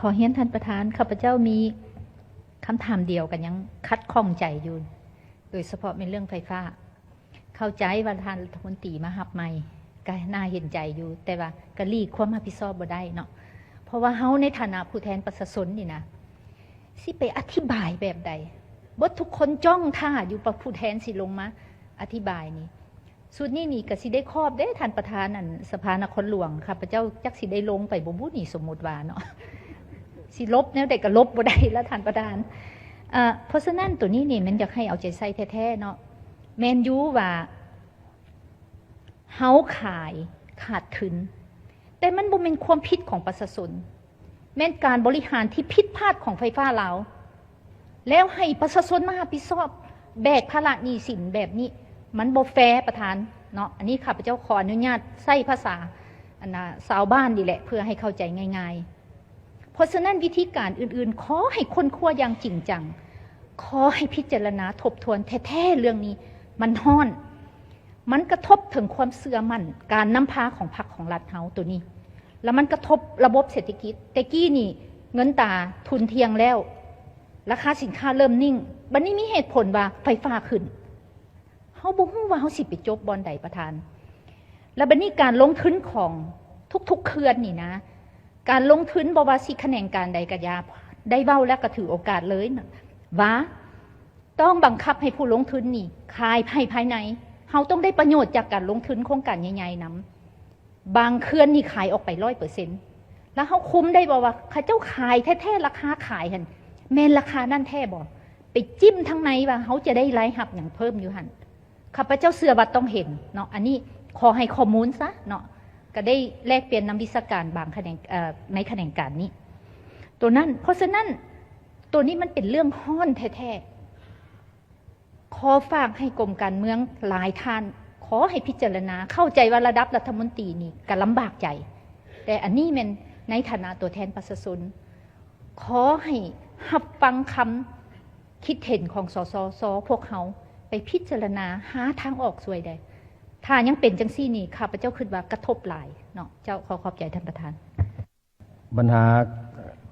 ຂໍຮຽນທ່ານປະທານ, ຂ້າພະເຈົ້າມີຄຳຖາມດຽວ ກໍຍັງຂັດຂ້ອງໃຈຢູ່, ໂດຍສະເພາະແມ່ນເລື່ອງໄຟຟ້າ. ເຂົ້າໃຈວ່າທ່ານລັດຖະມົນຕີມາຮັບໃໝ່ ກໍໜ້າເຫັນໃຈຢູ່, ແຕ່ວ່າກໍຫຼີກຄວາມຮັບຜິດຊອບບໍ່ໄດ້ເນາະ, ເພາະວ່າເຮົາໃນຖານະຜູ້ແທນປະຊາຊົນນີ້ນະ ຊິໄປອະທິບາຍແບບໃດ? ເບິດທຸກຄົນຈ້ອງຖ້າຢູ່ວ່າຜູ້ແທນຊິລົງມາອະທິບາຍນີ້. ຊຸດນີ້ນີ້ກໍຊິໄດ້ຄອບເດ້ທ່ານປະທານ ອັນສະພານະຄອນຫຼວງ, ຂ້າພະເຈົ້າຈັກຊິໄດ້ລົງໄປບໍ່ບຸນີ້ ສົມມຸດວ່າເນາະ, ຊິຫຼົບແນວໃດກໍຫຼົບບໍ່ໄດ້ລະທ່ານປະທານ. ເອີ ເພາະສະນັ້ນໂຕນີ້ນີ້ແມ່ນຢາກໃຫ້ເອົາໃຈໃສ່ແທ້ໆເນາະ. ແມ່ນຢູ່ວ່າເຮົາຂາຍຂາດທຶນ, ແຕ່ມັນບໍ່ແມ່ນຄວາມຜິດຂອງປະຊາຊົນ. ແມ່ນການບໍລິຫານທີ່ຜິດພາດຂອງໄຟຟ້າລາວ, ແລ້ວໃຫ້ປະຊາຊົນມາຮັບຜິດຊອບ ແບກພາລະໜີ້ສິນແບບນີ້ ມັນບໍ່ແຟປະທານເນາະ. ອັນນີ້ຂ້າພະເຈົ້າຂໍອະນຸຍາດໃຊ້ພາສາ ອັນນາ ຊາວບ້ານນີ້ແຫຼະ ເພື່ອໃຫ້ເຂົ້າໃຈງ່າຍໆ. ເພາະສະນັ້ນ ວິທີການອື່ນໆ ຂໍໃຫ້ຄົ້ນຄວ້າຢ່າງຈິງຈັງ, ຂໍໃຫ້ພິຈາລະນາທົບທວນແທ້ໆ ເລື່ອງນີ້ມັນຮ້ອນ. ມັນກະທົບເຖິງຄວາມເຊື່ອໝັ້ນການນຳພາຂອງພັກຂອງລັດເຮົາໂຕນີ້, ແລ້ວມັນກະທົບລະບົບເສດຖະກິດ. ແຕ່ກີ້ນີ້ເງິນຕາທຸ່ນທ່ຽງແລ້ວ, ລາຄາສິນຄ້າເລີ່ມນິ່ງ, ບັດນີ້ມີເຫດຜົນວ່າໄຟຟ້າຂຶ້ນ. ເຮົາບໍ່ຮູ້ວ່າເຮົາຊິໄປຈົບບ່ອນໃດປະທານ. ແລ້ວບັດນີ້ການລົງທຶນຂອງທຸກໆເຂື່ອນນີ້ນະ, ການລົງທຶນບໍ່ວ່າຊິຂະແໜງການໃດກະຢ່າ, ໄດ້ເວົ້າແລ້ວກະຖືໂອກາດເລີຍນະ ວ່າ ຕ້ອງບັງຄັບໃຫ້ຜູ້ລົງທຶນນີ້ຂາຍໃຫ້ພາຍໃນ, ເຮົາຕ້ອງໄດ້ປະໂຫຍດຈາກການລົງທຶນໂຄງການໃຫຍ່ໆນຳ. ບາງເຂື່ອນນີ້ຂາຍອອກໄປຮ້ອຍເປີເຊັນ ແລ້ວເຮົາຄຸມໄດ້ບໍ່ວ່າເຂົາເຈົ້າຂາຍແທ້ໆ ລາຄາຂາຍຫັ້ນແມ່ນລາຄານັ້ນແທ້ບໍ່? ໄປຈິ້ມທາງໃນວ່າເຮົາຈະໄດ້ລາຍຮັບຫຍັງເພີ່ມຢູ່ຫັ້ນ. ຂ້າພະເຈົ້າເຊື່ອວ່າຕ້ອງເຫັນເນາະ, ອັນນີ້ຂໍໃຫ້ຂໍ້ມູນຊະເນາະ, ກະໄດ້ແລກປ່ຽນນຳວິຊາການບາງຂະແໜງ ເອີ ໃນຂະແໜງການນີ້. ໂຕນັ້ນ ເພາະສະນັ້ນ ໂຕນີ້ມັນເປັນເລື່ອງຮ້ອນແທ້ໆ. ຂໍຝາກໃຫ້ກົມການເມືອງຫຼາຍທ່ານ ຂໍໃຫ້ພິຈາລະນາ, ເຂົ້າໃຈວ່າລະດັບລັດຖະມົນຕີນີ້ກະລຳບາກໃຈ, ແຕ່ອັນນີ້ແມ່ນໃນຖານະຕົວແທນປະຊາຊົນ, ຂໍໃຫ້ຮັບຟັງຄຳຄິດເຫັນຂອງ ສສຊ ພວກເຮົາ ໄປພິຈາລະນາຫາທາງອອກຊ່ວຍແດ່. ຖ້າຍັງເປັນຈັ່ງຊີ້ນີ້ ຂ້າພະເຈົ້າຄິດວ່າກະທົບຫຼາຍເນາະ. ເຈົ້າ, ຂໍຂອບໃຈທ່ານປະທານ. ບັນຫາ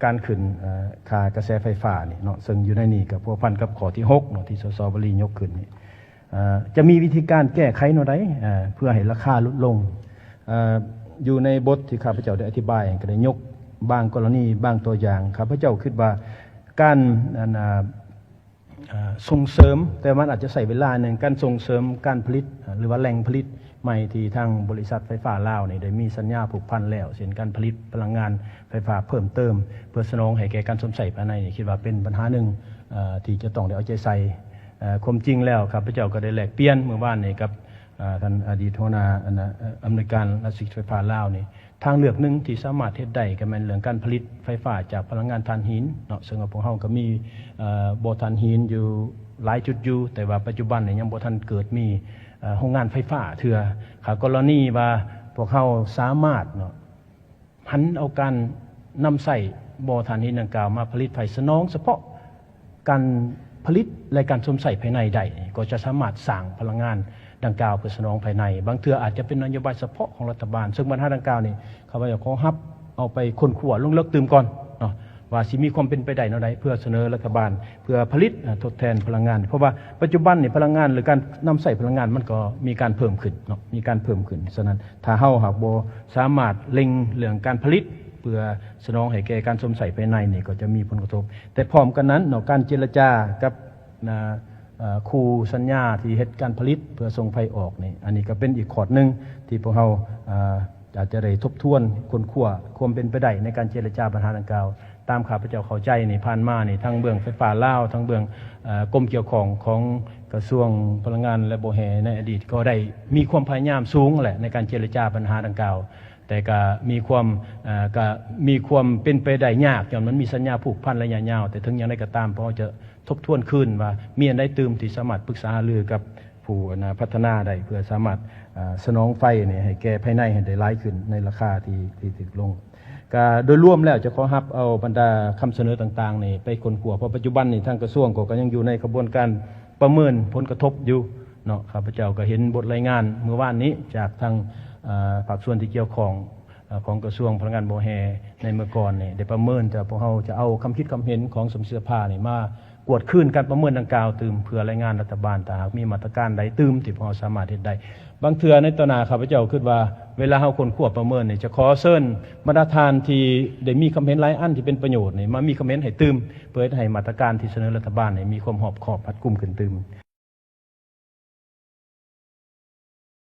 ການຂຶ້ນ ເອີ ຄ່າກະແສໄຟຟ້ານີ້ເນາະ, ເຊິ່ງຢູ່ໃນນີ້ກໍພົວພັນກັບຂໍ້ທີຫົກເນາະ ທີ່ ສສ ວະລີ ຍົກຂຶ້ນນີ້, ເອີ ຈະມີວິທີການແກ້ໄຂແນວໃດ ເອີ ເພື່ອໃຫ້ລາຄາຫຼຸດລົງ? ເອີ ຢູ່ໃນບົດທີ່ຂ້າພະເຈົ້າໄດ້ອະທິບາຍ ກໍໄດ້ຍົກບາງກໍລະນີ ບາງຕົວຢ່າງ. ຂ້າພະເຈົ້າຄິດວ່າການ ອັນ ເອີ ເອີ ສົ່ງເສີມ, ແຕ່ມັນອາດຈະໃຊ້ເວລາໜຶ່ງ, ການສົ່ງເສີມການຜະລິດ ຫຼືວ່າແຫຼ່ງຜະລິດໃໝ່ທີ່ທາງບໍລິສັດໄຟຟ້າລາວນີ້ໄດ້ມີສັນຍາຜູກພັນແລ້ວ, ເຊັ່ນ ການຜະລິດພະລັງງານໄຟຟ້າເພີ່ມເຕີມ ເພື່ອສະໜອງໃຫ້ແກ່ການຊົມໃຊ້ພາຍໃນນີ້, ຄິດວ່າເປັນບັນຫາໜຶ່ງ ເອີ ທີ່ຈະຕ້ອງໄດ້ເອົາໃຈໃສ່. ເອີ ຄວາມຈິງແລ້ວ ຂ້າພະເຈົ້າກໍໄດ້ແລກປ່ຽນມື້ວານນີ້ກັບ ເອີ ທ່ານອະດີດຫົວໜ້າ ອັນ ເອີ ອຳນວຍການລັດວິສາຫະກິດໄຟຟ້າລາວນີ້, ທາງເລືອກໜຶ່ງທີ່ສາມາດເຮັດໄດ້ກໍແມ່ນເລື່ອງການຜະລິດໄຟຟ້າຈາກພະລັງງານຖ່ານຫີນເນາະ, ເຊິ່ງວ່າພວກເຮົາກໍມີ ເອີ ບໍ່ຖ່ານຫີນຢູ່ຫຼາຍຈຸດຢູ່, ແຕ່ວ່າປັດຈຸບັນນີ້ຍັງບໍ່ທັນເກີດມີ ເອີ ໂຮງງານໄຟຟ້າເທື່ອ. ຖ້າກໍລະນີວ່າພວກເຮົາສາມາດເນາະ ຫັນເອົາການນຳໃຊ້ບໍ່ຖ່ານຫີນດັ່ງກ່າວມາຜະລິດໄຟສະໜອງສະເພາະ ການຜະລິດ ແລະ ການຊົມໃຊ້ພາຍໃນໄດ້ ກໍຈະສາມາດສ້າງພະລັງງານດັ່ງກ່າວເພື່ອສະໜອງພາຍໃນ. ບາງເທື່ອອາດຈະເປັນນະໂຍບາຍສະເພາະຂອງລັດຖະບານ, ເຊິ່ງບັນຫາດັ່ງກ່າວນີ້ ຂ້າພະເຈົ້າຂໍຮັບເອົາໄປຄົ້ນຄວ້າລົງເລິກຕື່ມກ່ອນເນາະ ວ່າຊິມີຄວາມເປັນໄປໄດ້ແນວໃດ ເພື່ອສະເໜີລັດຖະບານ ເພື່ອຜະລິດ ເອີ ທົດແທນພະລັງງານ. ເພາະວ່າປັດຈຸບັນນີ້ພະລັງງານ ຫຼື ການນຳໃຊ້ພະລັງງານມັນກໍມີການເພີ່ມຂຶ້ນເນາະ, ມີການເພີ່ມຂຶ້ນ. ສະນັ້ນ ຖ້າເຮົາຫາກບໍ່ສາມາດເລັ່ງເລື່ອງການຜະລິດ ເພື່ອສະໜອງໃຫ້ແກ່ການຊົມໃຊ້ພາຍໃນນີ້ ກໍຈະມີຜົນກະທົບ. ແຕ່ພ້ອມກັນນັ້ນເນາະ ການເຈລະຈາກັບ ນະ ເອີ ຄູ່ສັນຍາທີ່ເຮັດການຜະລິດເພື່ອສົ່ງໄຟອອກນີ້, ອັນນີ້ກໍເປັນອີກຂອດໜຶ່ງທີ່ພວກເຮົາ ເອີ ອາດຈະໄດ້ທົບທວນຄົ້ນຄວ້າຄວາມເປັນໄປໄດ້ໃນການເຈລະຈາບັນຫາດັ່ງກ່າວ. ຕາມຂ້າພະເຈົ້າເຂົ້າໃຈນີ້ ຜ່ານມານີ້ ທັງເບື້ອງໄຟຟ້າລາວ ທັງເບື້ອງ ເອີ ກົມກ່ຽວຂ້ອງຂອງກະຊວງພະລັງງານ ແລະ ບໍ່ແຮ່ໃນອະດີດ ກໍໄດ້ມີຄວາມພະຍາຍາມສູງແຫຼະໃນການເຈລະຈາບັນຫາດັ່ງກ່າວ, ແຕ່ກະມີຄວາມ ເອີ ກະມີຄວາມເປັນໄປໄດ້ຍາກ ຍ້ອນມັນມີສັນຍາຜູກພັນໄລຍະຍາວ. ແຕ່ເຖິງຢ່າງໃດກໍຕາມ ພວກເຮົາຈະ ທົບທວນຄືນວ່າມີອັນໃດຕື່ມທີ່ສາມາດປຶກສາຫາລືກັບຜູ້ ອັນນາ ພັດທະນາໄດ້ ເພື່ອສາມາດ ອາ ສະໜອງໄຟນີ້ໃຫ້ແກ່ພາຍໃນໃຫ້ໄດ້ຫຼາຍຂຶ້ນໃນລາຄາທີ່ ທີ່ຖືກລົງ. ກະໂດຍລວມແລ້ວຈະຂໍຮັບເອົາບັນດາຄຳສະເໜີຕ່າງໆນີ້ໄປຄົ້ນຄວ້າ, ເພາະປັດຈຸບັນນີ້ທາງກະຊວງກໍ ກໍຍັງຢູ່ໃນຂະບວນການປະເມີນຜົນກະທົບຢູ່ເນາະ. ຂ້າພະເຈົ້າກໍເຫັນບົດລາຍງານມື້ວານນີ້ຈາກທາງ ອາ ພາກສ່ວນທີ່ກ່ຽວຂ້ອງ ເອີ່ ຂອງກະຊວງພະລັງງານບໍ່ແຮ່ໃນເມື່ອກ່ອນນີ້ໄດ້ປະເມີນ, ແຕ່ພວກເຮົາຈະເອົາຄຳຄິດຄຳເຫັນຂອງສະມາຊິກສະພານີ້ມາກວດຄືນການປະເມີນດັ່ງກ່າວຕື່ມ ເພື່ອລາຍງານລັດຖະບານ ຖ້າຫາກມີມາດຕະການໃດຕື່ມທີ່ພວກເຮົາສາມາດເຮັດໄດ້. ບາງເທື່ອໃນຕໍ່ໜ້າ ຂ້າພະເຈົ້າຄິດວ່າ ເວລາເຮົາຄົ້ນຄວ້າປະເມີນນີ້ ຈະຂໍເຊີນບັນດາທ່ານທີ່ໄດ້ມີຄຳເຫັນຫຼາຍອັນທີ່ເປັນປະໂຫຍດນີ້ ມາມີຄຳເຫັນໃຫ້ຕື່ມ ເພື່ອເຮັດໃຫ້ມາດຕະການທີ່ສະເໜີລັດຖະບານນີ້ມີຄວາມຮອບຄອບຮັດກຸມຂຶ້ນຕື່ມ.